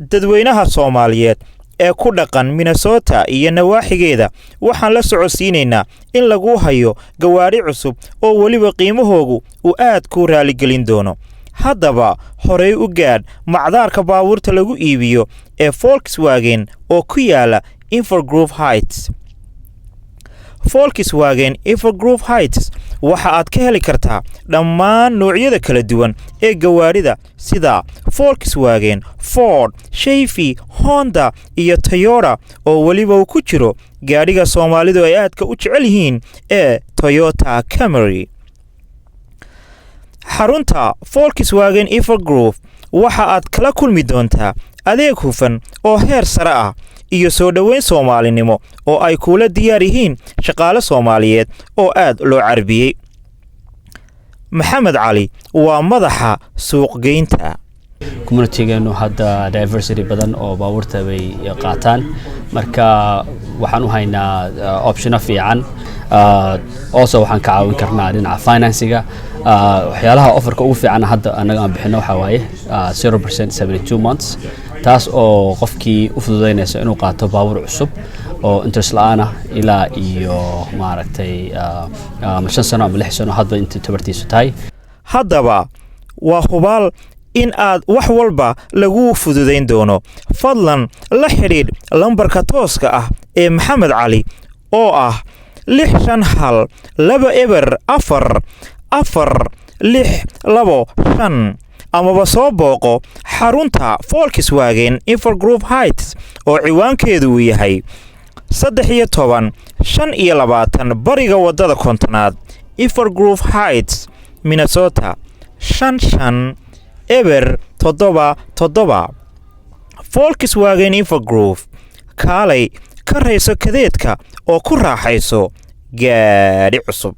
Dadweynaha Soomaaliyeed ee ku dhaqan Minnesota iyo nawaaxigeeda waxaan la socodsiinaynaa in lagu hayo gawaadhi cusub oo weliba qiimahoogu uu aad kuu raaligelin doono. Haddaba horey u gaadh macdaarka baabuurta lagu iibiyo ee Volkswagen oo ku yaala Inver Grove Heights. Volkswagen Inver Grove Heights waxa aad ka heli kartaa dhammaan noocyada kala duwan ee gawaadhida sida Volkswagen, Ford, Chevy, Honda iyo Toyota, oo weliba uu ku jiro gaadhiga Soomaalidu ay aadka u jecel yihiin ee Toyota Camry. Xarunta Volkswagen Inver Grove waxa aad kala kulmi doontaa adeeg hufan oo heer sare ah iyo soo dhoweyn Soomaalinimo oo ay kuula diyaar yihiin shaqaale Soomaaliyeed oo aad loo carbiyey. Maxamed Cali waa madaxa suuqgeynta. Communitygeenu hadda diversity badan oo baabuurta bay qaataan, marka waxaan u haynaa optiono fiican. Also waxaan ka caawin karnaa dhinaca financiga. Waxyaalaha offerka ugu fiican hadda annaga aan bixino waxaa waaye 0% 72 months, taas oo qofkii u fududeynaysa inuu qaato baabuur cusub oo interest la-aan ah ilaa iyo maaragtay ama 5 sano ama 6 sano, hadba inta tabartiisu tahay. Haddaba waa hubaal in aad wax walba lagu fududayn doono. Fadlan la xidhiidh lambarka tooska ah ee Maxamed Cali oo ah 651 204 4625, amaba soo booqo xarunta Volkswagen Inver Grove Heights oo ciwaankeedu uu yahay 1325 bariga waddada 50aad, Inver Grove Heights, Minnesota, 55077. Volkswagen Inver Grove, kaalay ka rayso kadeedka oo ku raaxayso gaadhi cusub.